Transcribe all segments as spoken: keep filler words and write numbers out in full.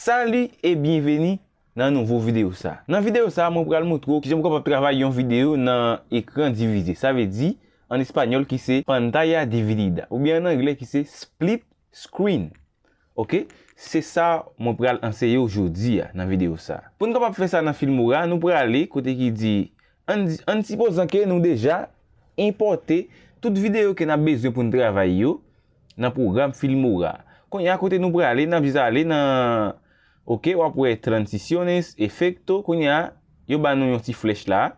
Salut e byenveni nan nouvo videyo sa. Nan videyo sa, mwen pral montre w kijan pou kapab travay yon videyo nan ekran divize. Sa vle di, an espanyòl, ki se pantalla dividida, oubyen an anglè, ki se split screen. Oke? Se sa mwen pral anseye w jodi a nan videyo sa. Pou n kapab fè sa nan Filmora, nou prale kote ki di, ann, ann sipozan ke nou deja enpòte tout videyo ke n ap bezwen pou n travay yo nan pwogram Filmora. Kounye a, kote nou prale, n ap jis ale nan, oke, w ap wè transiciones, efecto. Kounye a, yo ba nou yon ti flèch la.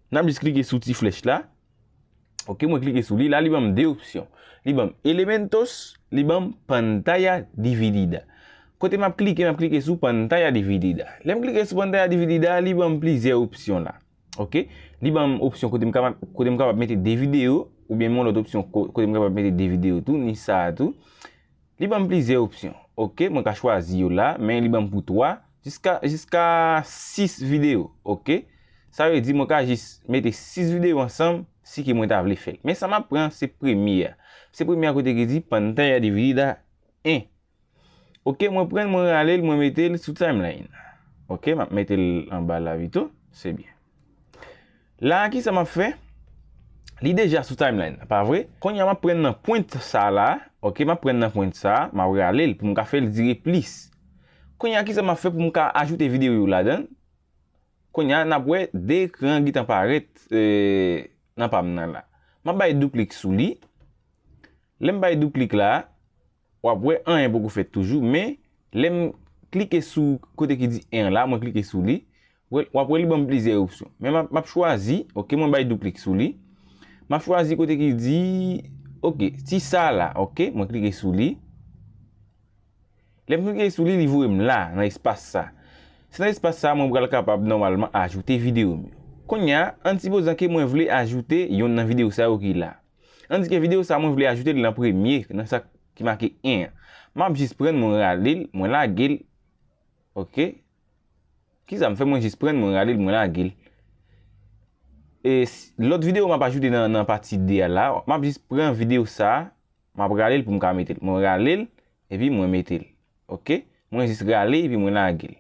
N ap jis klike sou ti flèch la. Oke, mwen klike sou li. La, li ban m de opsyon. Li ban m elementos, li ban m pantalla dividida. Kote m ap klike, m ap klike sou pantalla dividida. Lè m klike sou pantalla dividida, li ban m plizyè opsyon la. Oke? Li ban m opsyon kote m kapab, kote m kapab mete de videyo, oubyen yon lòt opsyon ko-, kote m kapab mete de videyo tou, ni sa a tou. Li ban m plizyè opsyon. Oke, mwen ka chwazi yo la, men li ban m pou twa, jiska, jiska sis videyo. Oke? Sa vle di mwen ka jis mete sis videyo ansanm, si ke mwen ta vle fè l. Men sa m ap pran, se premye a. Se premye a kote ki di pantalla dividida en. Oke, mwen pran l, mwen rale l, mwen mete l sou timeline. Oke, m ap mete l anba la pito. Se byen. La, kisa m ap fè? Li deja sou timeline, pa vre? Kounye a, m ap pran nan pwent sa la. Oke, m ap pran nan pwent sa, m ap rale l pou m ka fè l dire plis. Kounye a, kisa m ap fè pou m ka ajoute videyo yo ladan l? Kounye a, n ap wè de ekran gentan parèt, eh, nan pa m nan la. M ap bay douklik sou li. Lè m bay douklik la, w ap wè anyen poko fèt toujou, men lè m klike sou kote ki di en la, mwen klike sou li, w ap wè li ban m plizyè opsyon. Men m ap, m ap chwazi, oke, mwen bay douklik sou li. M ap chwazi kote ki di, oke, ti sa la, oke, mwen klike sou li. Lè m klike sou li, li voye m la, nan espas sa. Se nan espas sa, mwen pral kapab nòmalman ajoute videyo m yo. Kounye a, ann sipozan ke mwen vle ajoute yonn nan videyo sa yo ki la. Ann di ke videyo sa, mwen vle ajoute l nan premye, nan sa ki make en an. M ap jis pran l, mwen rale l, mwen lage l. Oke? Kisa m fè? Mwen jis pran l, mwen rale l, mwen lage l. E s-, lòt videyo m ap ajoute nan, nan pati de a la, m ap jis pran videyo sa, m ap rale l pou m ka mete l. Mwen rale l, epi mwen mete l. Oke? Mwen jis rale, epi mwen lage l.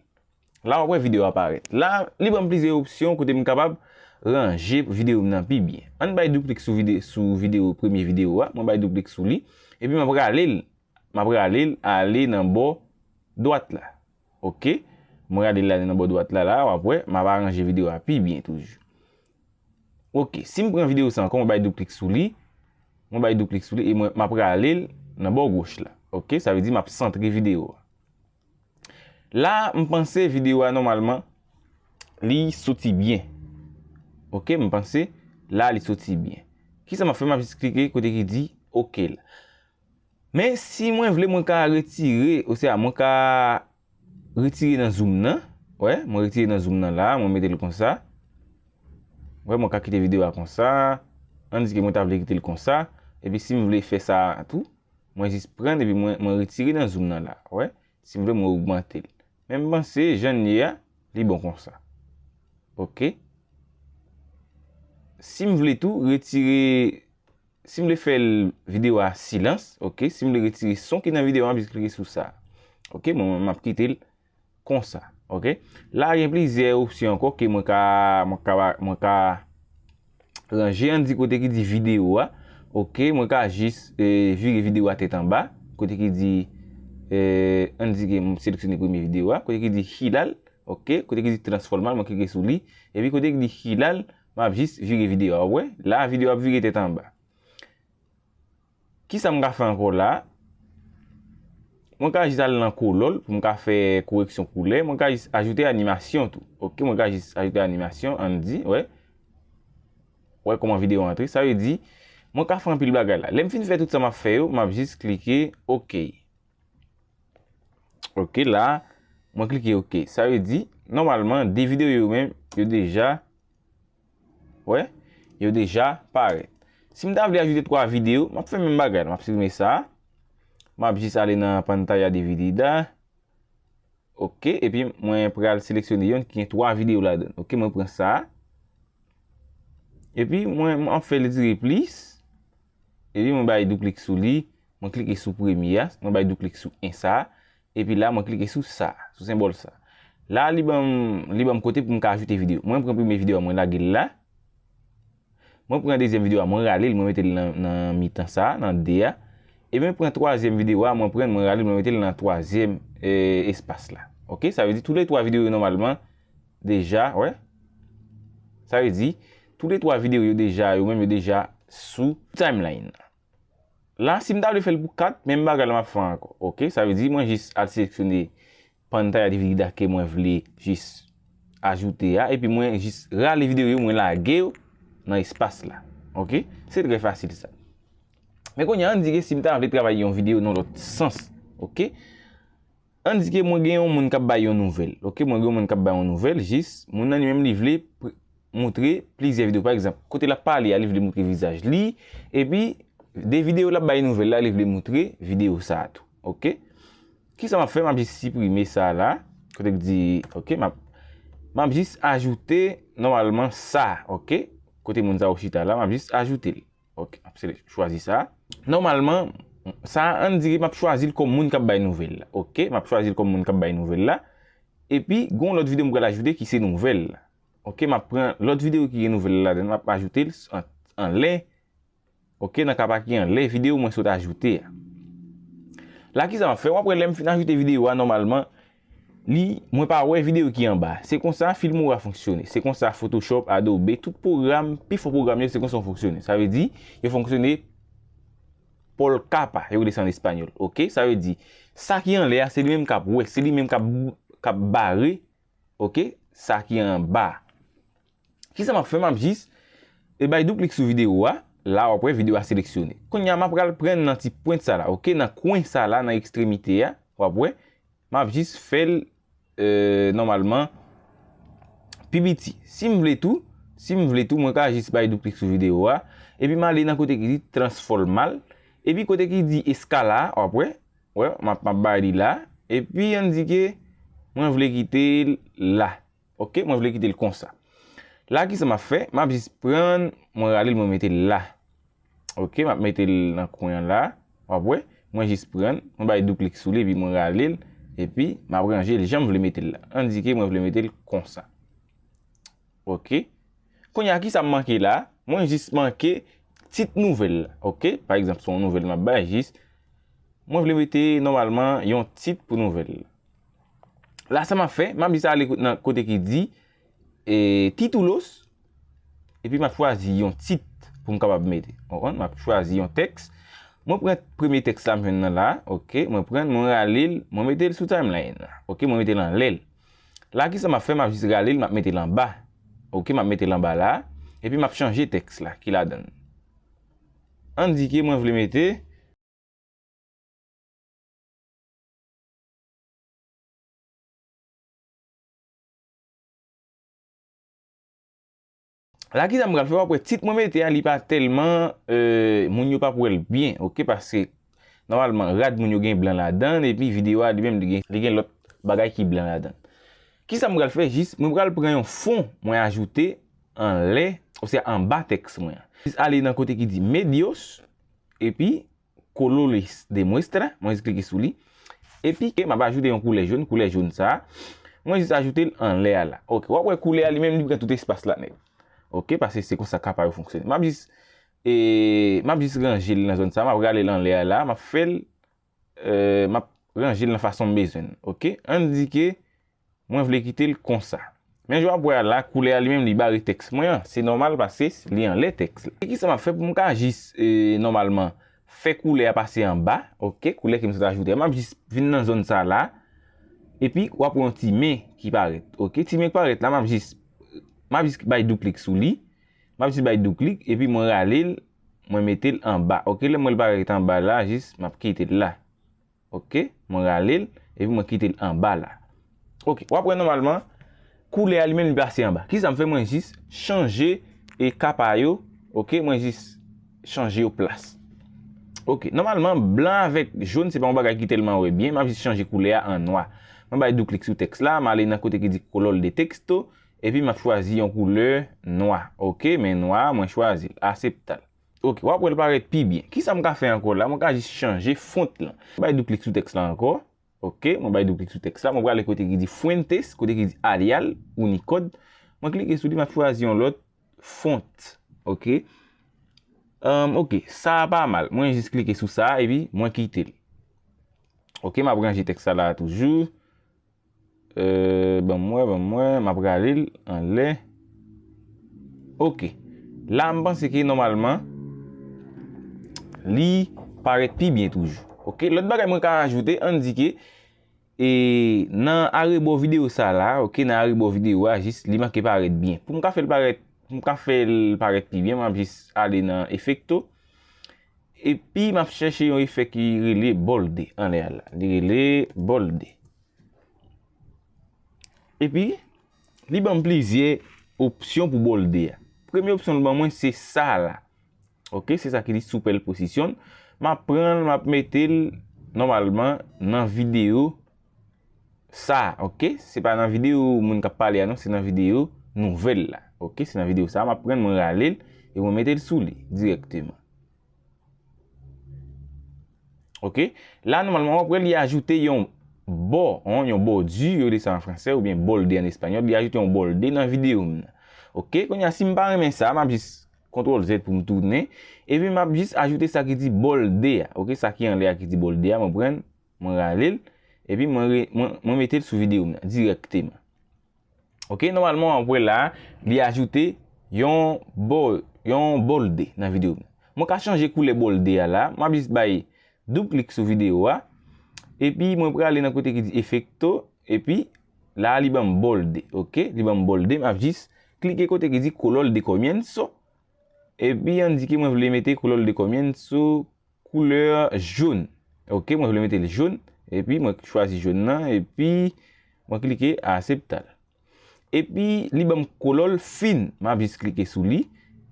La, w ap wè videyo a parèt. La, li ban m plizyè opsyon kote m kapab ranje videyo m nan pi byen. Ann bay douklik sou vide-, sou videyo, premye videyo a. Mwen bay douklik sou li. Epi m ap rale l. M ap rale l ale nan bò dwat la. Oke? Mwen rale l ale nan bò dwat la, la, w ap wè, m ap aranje videyo a pi byen toujou. Oke, si m pran videyo sa ankò, mwen bay douklik sou li. Mwen bay douklik sou li e mwen, m ap rale l nan bò goch la. Oke, sa vle di m ap santre videyo a. La, m panse videyo a nòmalman, li soti byen. Oke, m panse la, li soti byen. Kisa m ap fè? M ap jis klike kote ki di oke la. Men si mwen vle, mwen ka retire, osea, mwen ka retire nan zoom nan. Wè, mwen retire nan zoom nan la, mwen mete l konsa. Wè, mwen ka kite videyo a konsa. Ann di ke mwen ta vle kite l konsa. Epi si m vle fè sa tou, mwen jis pran l epi mwen, mwen retire nan zoom nan la. Wè, si m vle, mwen ogmante l. Men m panse, jan l ye a, li bon konsa. Oke. Si m vle tou, retire Si m vle fè l videyo a silans, oke, si m vle retire son ki nan videyo a, m ap jis klike sou sa. Oke, mwen, m ap kite l konsa, oke. La, gen plizyè opsyon ankò ke mwen ka, mwen ka, mwen ka ranje, ann di kote ki di videyo a, oke, mwen ka jis, eh, vire videyo a tèt anba, kote ki di, eh, ann di ke m seleksyone premye videyo a, kote ki di girar, oke, kote ki di transformar, mwen klike sou li, epi kote ki di girar, m ap jis vire videyo a, w ap wè, la, videyo a ap vire tèt anba. Kisa m ka fè ankò la? Mwen ka jis al nan kolò l pou m ka fè koreksyon koulè. Mwen ka jis ajoute animasyon tou. Oke, mwen ka jis ajoute animasyon, ann di, wè. Wè kòman videyo antre. Sa vle di, mwen ka fè anpil bagay la. Lè m fin fè tout sa m ap fè yo, m ap jis klike oke. Oke, la, mwen klike oke. Sa vle di, nòmalman, de videyo yo menm, yo deja, wè, yo deja parèt. Si m ta vle ajoute twa videyo, m ap fè menm bagay la. M ap siprime sa. M ap jis ale nan pantalla dividida. Oke, epi mwen pral seleksyone yonn ki gen twa videyo ladan l. Oke, mwen pran sa. Epi mwen, mwen ap fè l dire plis. Epi mwen bay douklik sou li. Mwen klike sou premye a. Mwen bay douklik sou en sa. Epi la, mwen klike sou sa, sou senbòl sa. La, li ban m, li ban m kote pou m ka ajoute videyo. Mwen pran premye videyo a, mwen lage l la. Mwen pran dezyèm videyo a, mwen rale l, mwen mete l nan, nan mitan sa, nan de a. Epi mwen pran twazyèm videyo a, mwen pran, mwen rale l, mwen mete l nan twazyèm, eh, espas la. Oke, sa vle di tou le twa videyo yo nòmalman deja, wè. Sa vle di tou le twa videyo yo deja, yo menm yo deja sou timeline. La, si m ta vle fè l pou kat, menm bagay la m ap fè ankò. Oke, sa vle di mwen jis al seleksyone pantay a D V D a ke mwen vle jis ajoute a, epi mwen jis rale videyo yo, mwen lage yo nan espas la. Oke? Se trè fasil sa. Men kounye a, ann di ke si m ta vle travay yon videyo nan lòt sans, oke? Ann di ke mwen gen yon moun k ap bay yon nouvèl, oke? Mwen gen yon moun k ap bay yon nouvèl, jis moun nan li menm li vle pr-, moutre plizyè videyo. Pa egzanp, kote l ap pale a, li vle moutre vizaj li, epi de videyo l ap bay nouvèl la, li vle moutre videyo sa a tou. Oke? Kisa m ap fè? M ap jis siprime sa la. Kote k di, oke, m ap, m ap jis ajoute nòmalman sa, oke? Kote moun sa yo chita la, m ap jis ajoute l. Oke, m ap sele-, chwazi sa. Nòmalman, sa a, ann di ke m ap chwazi l kòm moun k ap bay nouvèl la. Oke, m ap chwazi l kòm moun k ap bay nouvèl la. Epi, gen yon lòt videyo m pral ajoute ki se nouvèl la. Oke, m ap pran lòt videyo ki gen nouvèl la ladan l, m ap ajoute l s-, an, anlè. Oke, nan ka pa ki anlè videyo mwen sot ajoute a. La, kisa m ap fè? W ap wè lè m fin ajoute videyo a, nòmalman, li, mwen pa wè videyo ki anba. Se konsa Filmora fonksyone. Se konsa Photoshop, Adobe, tout pwogram, pifò pwogram yo, se konsa yo fonksyone. Sa vle di, yo fonksyone por capa, yo rele sa an espanyòl. Oke? Sa vle di, sa ki anlè a, se li menm k ap wè, se li menm k ap, k ap bare, oke, sa ki anba. Kisa m ap fè? M ap jis, e, bay doub klik sou videyo a. La, w ap wè videyo a seleksyone. Kounye a, m ap pral pran nan ti pwent sa la, oke, nan kwen sa la, nan ekstremite a, w ap wè. M ap jis fè l, e, nòmalman, pi piti. Si m vle tou, si m vle tou, mwen ka jis bay doub klik sou videyo a, epi m ale nan kote ki di transformar, epi kote ki di escala a, w ap wè, wè, m ap, m ap bay li la, epi ann di ke mwen vle kite l la. Oke, mwen vle kite l konsa. La, kisa m ap fè? M ap jis pran, mwen rale l, mwen mete l la. Oke, m ap mete l nan kwen an la. W ap wè, mwen jis pran, mwen bay doub klik sou li, epi mwen rale l, epi m ap ranje l jan m vle mete l la. Ann di ke mwen vle mete l konsa. Oke. Kounye a, kisa m manke la? Mwen jis manke tit nouvèl la. Oke? Pa egzanp, se yon nouvèl m ap bay, jis. Mwen vle mete nòmalman yon tit pou nouvèl la. La, sa m ap fè, m ap jis ale ko-, nan kote ki di, e, títulos, epi m ap chwazi yon tit pou m kapab mete. Konprann? M ap chwazi yon tèks. Mwen pran premye tèks la m jwenn nan la, oke, mwen pran l, mwen rale l, mwen mete l sou timeline la. Oke, mwen mete l anlè l. La, kisa m ap fè? M ap jis rale l, m ap mete l anba. Oke, m ap mete l anba la, epi m ap chanje tèks la ki ladan l. Ann di ke mwen vle mete, la, kisa m pral fè? W ap wè tit mwen mete a, li pa tèlman, e, moun yo p ap wè l byen, oke, paske nòmalman rad moun yo gen blan ladan l, epi videyo a li menm li gen, li gen lòt bagay ki blan ladan l. Kisa m pral fè? Jis, mwen pral pran yon fon mwen ajoute anlè, oswa anba tèks mwen an. Jis ale nan kote ki di medios, epi colores de muestra, mwen jis klike sou li. Epi ke m ap ajoute yon koulè jòn, koulè jòn sa a, mwen jis ajoute l anlè a la. Oke, w ap wè koulè a li menm li pran tout espas la nèt. Oke, paske se konsa capa yo fonksyone. M ap jis, e, m ap jis ranje l nan zòn sa a, m ap rale l anlè a la, m ap fè l, e, m ap ranje l nan fason m bezwen l. Oke, ann di ke mwen vle kite l konsa. Men jan w ap wè a la, koulè a li menm li bare tèks mwen an. Se nòmal paske li anlè tèks la. E kisa m ap fè pou m ka jis, e, nòmalman fè koulè a pase anba, oke, koulè ke m sot ajoute a. M ap jis vin nan zòn sa la, epi w ap wè yon ti men ki parèt, oke. Ti men ki parèt la, m ap jis, m ap jis bay doub klik sou li. M ap jis bay doub klik, epi mwen rale l, mwen mete l anba. Oke, lè m wè l parèt anba la, jis m ap kite l la. Oke, mwen rale l, epi mwen kite l anba la. Oke, w ap wè nòmalman, koulè a li menm li pase anba. Kisa m fè? Mwen jis chanje e capa yo, oke, mwen jis chanje yo plas. Oke, nòmalman, blan avèk jòn, se pa yon bagay ki tèlman wè byen, m ap jis chanje koulè a an nwa. Mwen bay doub klik sou tèks la, m ale nan kote ki di color de texto, epi m ap chwazi yon koulè nwa. Oke, men nwa, mwen chwazi l. Aksepte l. Oke, w ap wè l parèt pi byen. Kisa m ka fè ankò la? Mwen ka jis chanje font lan. Bay doub klik sou tèks la ankò. Ok, mwen bay doub klik sou tèks la. Mwen prale kote ki di Fuentes, kote ki di Arial, Unicode. Mwen klike sou li, m ap chwazi yon lòt font. Ok. Um, ok, sa a pa mal. Mwen jis klike sou sa a epi mwen kite l. Ok, m ap ranje tèks sa la toujou. Euh, ban m wè, ban m wè, m ap rale l anlè. Ok. La, m panse ke nòmalman, li parèt pi byen toujou. Ok, lòt bagay mwen ka ajoute, ann di ke, e, nan arebò videyo sa la, ok, nan arebò videyo a, jis li manke parèt byen. Pou m ka fè l parèt, pou m ka fè l parèt pi byen, m ap jis ale nan efekto. Epi, m ap chèche yon efè ki rele bolde anlè a la. Li rele bolde. Epi, li ban m plizyè opsyon pou bolde a. Premye opsyon l ban mwen se sa la. Ok, se sa ki di superposition. M ap pran l, m ap mete l nòmalman nan videyo sa, ok? Se pa nan videyo moun k ap pale a non, se nan videyo nouvèl la. Ok, se nan videyo sa, m ap pran l, mwen rale l, e mwen mete l sou li dirèkteman. Ok? La, nòmalman, w ap wè li ajoute yon bò, yon, yon bòdi, yo rele sa an fransè, oubyen bolde an espanyòl. Li ajoute yon bolde nan videyo m nan. Ok? Kounye a, si m pa renmen sa, m ap jis kontwòl Z pou m tounen. Epi m ap jis ajoute sa ki di bolde a. Ok? Sa ki anlè a ki di bolde a, mwen pran l, mwen rale l. Epi mwen, re- mwen, mwen mete l sou videyo m nan, dirèkteman. Ok, nòmalman, w ap wè la, li ajoute yon bò, yon bolde nan videyo m nan. Mwen ka chanje koulè bolde a la, m ap jis bay doub klik sou videyo a, epi mwen prale nan kote ki di efekto, epi la, li ban m bolde, ok, li ban m bolde, m ap jis klike kote ki di color de comienzo, epi ann di ke mwen vle mete color de comienzo, koulè jòn. Ok, mwen vle mete l jòn, epi mwen chwazi jòn nan, epi mwen klike aksepte l. Epi li ban m color fin, m ap jis klike sou li,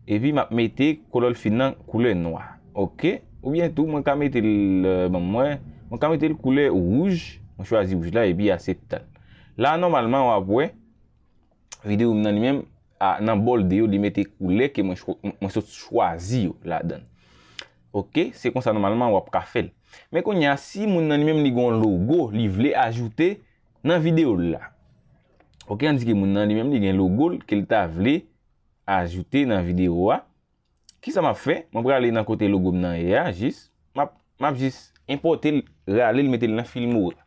epi m ap mete color fin nan koulè nwa. Ok, oubyen tou mwen ka mete l, euh, ban m wè, mwen ka mete l koulè wouj, mwen chwazi wouj la, epi aksepte l. La, nòmalman, w ap wè, videyo m nan li menm, a, nan bolde yo, li mete koulè ke mwen, chwa- mwen sot chwazi yo ladan l. Ok, se konsa nòmalman w ap ka fè l. Men kounye a, si moun nan li menm li gen yon logo, li vle ajoute nan videyo l la. Ok, ann di ke moun nan li menm li gen logo l ke l ta vle ajoute nan videyo a. Kisa m ap fè? Mwen prale nan kote logo m nan ye a, jis. M ap, m ap jis enpòte l, rale l, mete l nan Filmora.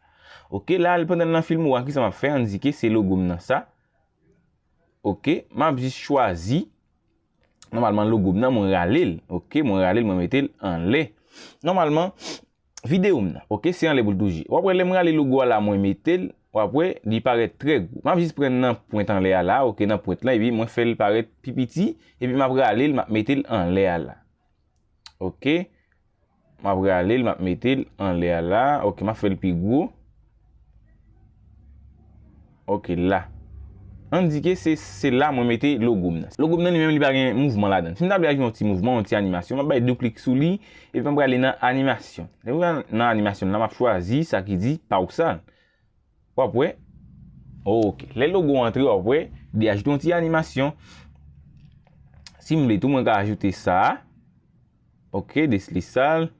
Ok, la, pandan l nan Filmora, kisa m ap fè? Ann di ke se logo m nan sa. Ok, m ap jis chwazi. Nòmalman, logo m nan, mwen rale l. Ok, mwen rale l, mwen mete l anlè. Nòmalman, videyo m nan, ok, se anlè pou l toujou ye. W ap wè lè m rale logo a la, mwen mete l, w ap wè, li parèt trè gwo. M ap jis pran nan pwent anlè a la, ok, nan pwent lan, epi mwen fè l parèt pi piti, epi m ap rale l, m ap mete l anlè a la. Ok, m ap rale l, m ap mete l anlè a la, ok, m ap fè l pi gwo. Ok, la. Ann di ke se, se la mwen mete logo m nan. Logo m nan li menm li pa gen mouvman ladan l. Si m ta vle ajoute yon ti mouvman, yon ti animasyon, m ap bay doub klik sou li, epi m ap prale nan animasyon. Lè m rive nan animasyon la, m ap chwazi sa ki di pausa. W ap wè. Ok. Lè logo antre, w ap wè, li ajoute yon ti animasyon. Si m vle tou, mwen ka ajoute sa. Ok, deslizal.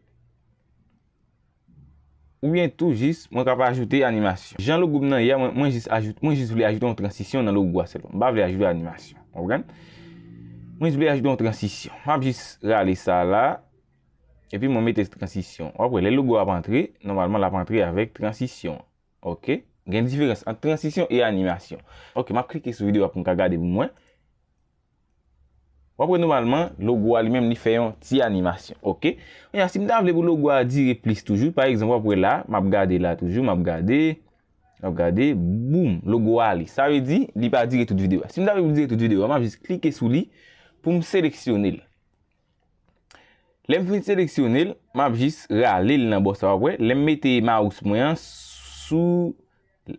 Oubyen tou jis, mwen ka pa ajoute animasyon. Jan logo m nan ye a, mwen, mwen jis ajoute, mwen jis vle ajoute yon transisyon nan logo a sèlman. M pa vle ajoute animasyon. W konprann? Mwen jis vle ajoute yon transisyon. M ap jis rale sa la. Epi mwen mete transisyon. W ap wè, lè logo a ap antre, nòmalman l ap antre avèk transisyon. Ok? Gen diferans ant transisyon e animasyon. Ok, m ap klike sou videyo a pou m ka gade pou mwen. W ap wè nòmalman, logo a li menm li fè yon ti animasyon. Ok? Kounye a, si m ta vle pou logo a dire plis toujou, pa egzanp, w ap wè la, m ap gade la toujou, m ap gade, m ap gade, boum, logo a ale. Sa vle di, li pa dire tout videyo a. Si m ta vle pou dire tout videyo a, m ap jis klike sou li pou m seleksyone l. Lè m fin seleksyone l, m ap jis rale l nan bò sa, w ap wè. Lè m mete mouse mwen an sou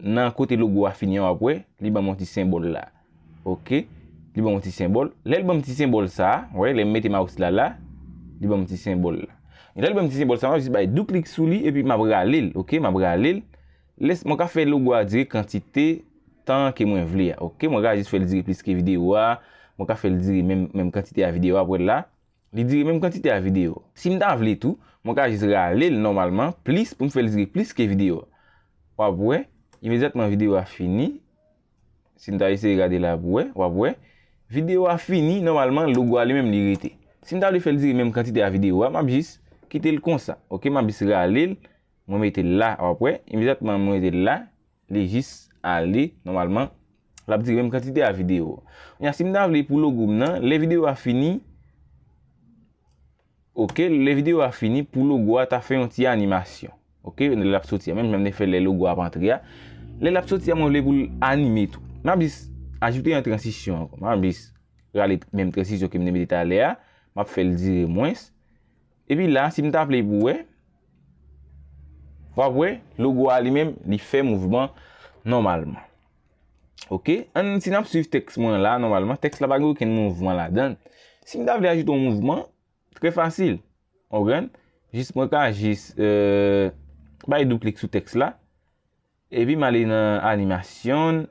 nan kote logo a fini an, w ap wè, li ban m yon ti senbòl la. Ok? Li ban m yon ti senbòl. Lè l ban m ti senbòl sa, w wè, lè m mete mouse la la, li ban m ti senbòl la. Lè l ban m ti senbòl sa, m ap jis bay doub klik sou li, epi m ap rale l, ok? M ap rale l. Lè, mwen ka fè logo a dire kantite tan ke mwen vle a, ok? Mwen ka jis fè l dire plis ke videyo a, mwen ka fè l dire menm, menm kantite a videyo a, w ap wè l la. Li dire menm kantite a videyo. Si m ta vle tou, mwen ka jis rale l nòmalman, plis pou m fè l dire plis ke videyo a. W ap wè, imedyatman videyo a fini, si n ta eseye gade la pou wè, w ap wè, videyo a fini, nòmalman, logo a li menm li rete. Si m ta vle fè l dire menm kantite a videyo a, m ap jis kite l konsa. Ok, m ap jis rale l, mwen mete l la, w ap wè, imedyatman mwen mete l la, li jis ale, nòmalman, l ap dire menm kantite a videyo a. Kounye a, si m ta vle pou logo m nan, lè videyo a fini, ok, lè videyo a fini, pou logo a ta fè yon ti animasyon. Ok, lè l ap soti a, menm jan m te fè lè logo a ap antre a. Lè l ap soti a, mwen vle pou l anime tou. M ap jis ajoute yon transisyon ankò. M ap jis rale menm transisyon ke m te mete talè a. M ap fè l dire mwens. Epi la, si m ta vle pou wè, w ap wè, logo a li menm, li fè mouvman nòmalman. Ok, ann, si n ap swiv tèks mwen la, nòmalman, tèks la pa gen okenn mouvman ladan l. Si m ta vle ajoute yon mouvman, trè fasil. Ou konprann? Jis mwen ka jis, euh, bay doub klik sou tèks la. Epi m ale nan animasyon.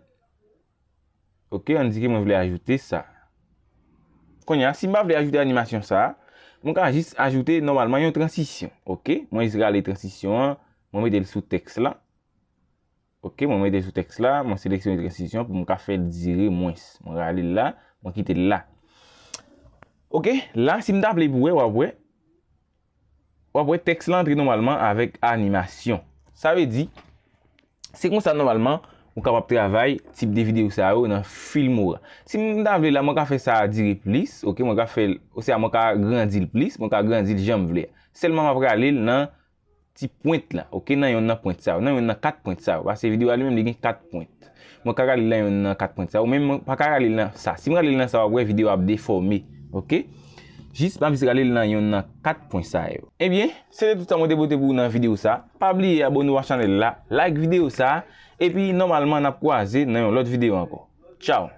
Ok, ann di ke mwen vle ajoute sa. Kounye a, si m pa vle ajoute animasyon sa, mwen ka jis ajoute nòmalman yon transisyon. Ok, mwen jis rale transisyon an, mwen mete l sou tèks la. Ok, mwen mete l sou tèks la, mwen seleksyone transisyon pou m ka fè l dire mwens. Mwen rale l la, mwen kite l la. Ok, la, si m ta vle pou wè, w ap wè. W ap wè tèks la antre nòmalman avèk animasyon. Sa vle di, se konsa nòmalman ou kapab travay tip de videyo sa yo nan Filmora. Si m ta vle la, mwen ka fè sa dire plis, ok, mwen ka fè l, oswa mwen ka grandi l plis, mwen ka grandi l jan m vle. Sèlman m ap rale l nan ti pwent la, ok, nan yonn nan pwent sa yo, nan yonn nan kat pwent sa yo, paske videyo a li menm li gen kat pwent. Mwen ka rale l nan yonn nan kat pwent sa yo, men mwen pa ka rale l nan sa. Si m rale l nan sa, w ap wè videyo a ap defòme, ok? Jis, m ap jis rale l nan yonn nan kat pwen sa yo. Ebyen, se te tout sa mwen te pote pou ou nan videyo sa. Pa bliye abòne w a chanèl la, like videyo sa, epi nòmalman n ap kwaze nan yon lòt videyo ankò. Tchaw!